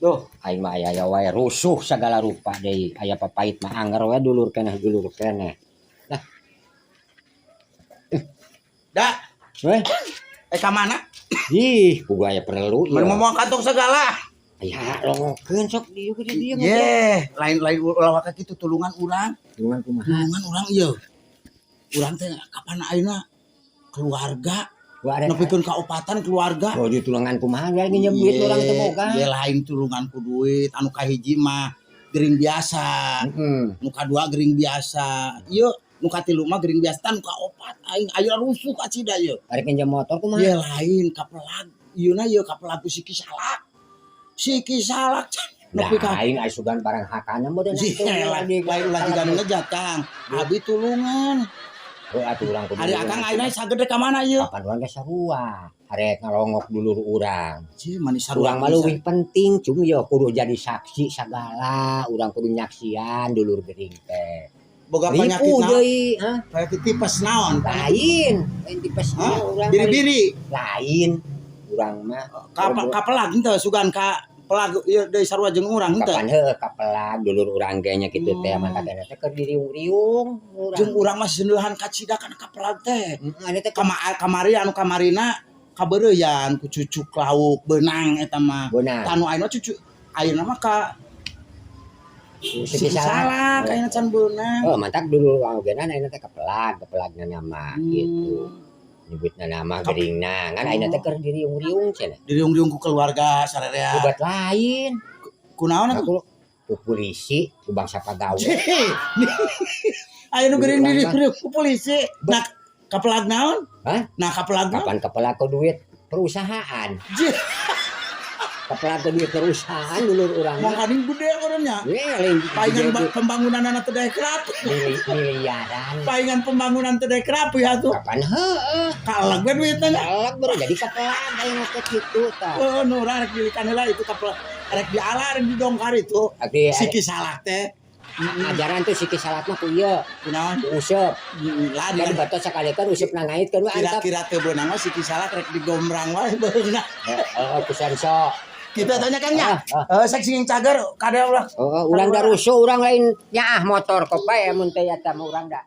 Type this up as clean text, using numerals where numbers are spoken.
Duh, aing mah aya wae rusuh sagala rupa deui. Aya papait mah anger we dulur keneh dulur keneh. Lah. Da, Weh, eh ka mana? Ih, kudu aya perlu Mun ieu. Mau kantong segala. Aya longokeun sok di dieu di dieu. Ye, lain-lain ulah waka kitu, tulungan urang. Tulungan kumaha? Tulungan urang ieu. Urang teh kapan ayeuna keluarga Gua ada nepikeun kaopatan keluarga. Oh, di tulungan kumaha? Biar nginjem duit urang teu boga. Ye, lain tulungan ku duit, anu kahiji mah gering biasa. Nu kadua gering biasa. Ieu nu katilu mah gering biasa, nu kaopat aing aya rusuh kacida ieu. Arek nginjem motor kumaha? Ye, lain kapelag. Ieu na ieu kapelag ku Siki Salak. Siki Salak nepi ka Lain aya sugan barang hakana model. Iya, lain lain ulah jiga nu ngejat, Kang. Abi tulungan. Oh, atuh urang kudu. Ari Akang ayeuna sagede ka mana ieu? Kapan urang ge sarua. Arek ngalongok dulur urang. Cih, manis sarua. Urang mah leuwih penting, cum yo kudu jadi saksi sagala, urang kudu nyaksian dulur gering teh. Boga penyakit Ripuh naon? Deui, hah? Penyakit tipes naon? Lain, lain tipes. Hah? Urang Biri-biri. Lain. Urang mah Kapelag henteu sugan ka pelag ieu deui sarua jeung urang henteu? Kapan heuh kapelag dulur urang ge nya kitu teh, mantap teh keur diriung-riung urang. Jeung urang mah sendeuhan kacida kana kapelag teh. Heeh, anu teh Kama kamari anu kamarina kabeureuyan ku cucuk lauk beunang eta mah. Beunang. Tanu ayeuna cucu ayeuna mah ka Siki salah kayaknya can beunang. Oh, mantap dulur urang oge ayeuna teh kapelag, kapelagna nama gitu. Nyebutna nama geringna, ngan ayeuna teh keur diriung-riung cenah. Diriung-riung ku keluarga sarerea. Obat lain. Kunaon atuh? Aku ku polisi, ku bangsa pagawe. Aya nu geuring diriung ku polisi. Nah, kapelag naon? Hah? Nah, kapelag naon? Kapan kapelag ku duit perusahaan? Jih. Kapelag ku duit perusahaan dulur urang mah. Mangkaning gede urang nya. We lain Paingan pembangunan teu daek rapi. Miliaran. Paingan pembangunan teu daek rapi atuh. Kapan heueuh. Kaleg we duitna nya. Kaleg baru jadi kapelag aing teh kitu tah. Oh, nu urang rek dilikan heula itu kapelag. Rek diala, rek didongkar itu. Abdi Siki Salak teh. Ajaran tuh Siki Salak mah ku ieu. Kunaon? Ku Usep. Lah Kan bato sakali kan Usep nangaitkeun we antap. Kira-kira teu beunang mah Siki Salak rek digombrang wae beunang. Heeh, ku senso. Kita tanya kan nya. Ah, Eh, sek sing cager kade ulah. Oh, urang da rusuh, urang lain nyaah motor kok bae mun teh eta mah urang da.